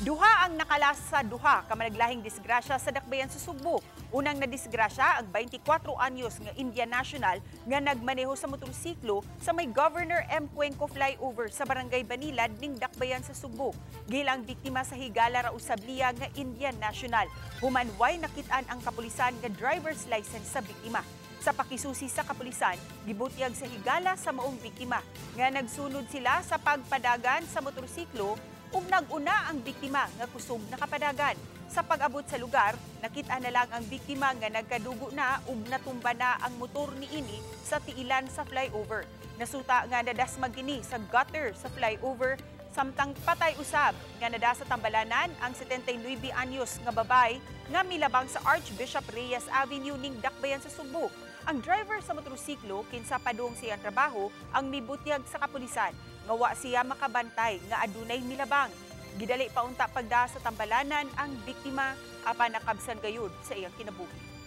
Duha ang nakalas sa duha ka managlahing disgrasya sa Dakbayan sa Sugbo. Unang nadisgrasya ang 24 anyos nga Indian national nga nagmaneho sa motorsiklo sa may Governor M. Cuenco flyover sa Barangay Banilad ning Dakbayan sa Sugbo. Gilang biktima sa higala ra usab niya nga Indian national. Human way nakit-an ang kapulisan nga driver's license sa biktima. Sa pakisusi sa kapulisan, gibutyag sa higala sa maong biktima nga nagsunod sila sa pagpadagan sa motorsiklo ug nag-una ang biktima nga kusog nakapadagan. Sa pag-abot sa lugar, nakita na lang ang biktima nga nagkadugo na ug natumba na ang motor niini sa tiilan sa flyover. Nasuta nga nadasmag kini sa gutter sa flyover samtang patay usab nga nada sa tambalanan ang 79 anyos nga babay nga milabang sa Archbishop Reyes Avenue ning Dakbayan sa Sugbo. Ang driver sa motorsiklo, kinsa padung siyang trabaho, ang mibutyag sa kapulisan nga wa siya makabantay nga adunay milabang. Gidali paunta pagda sa tambalanan ang biktima apan nakabsan gayud sa iyang kinabuhi.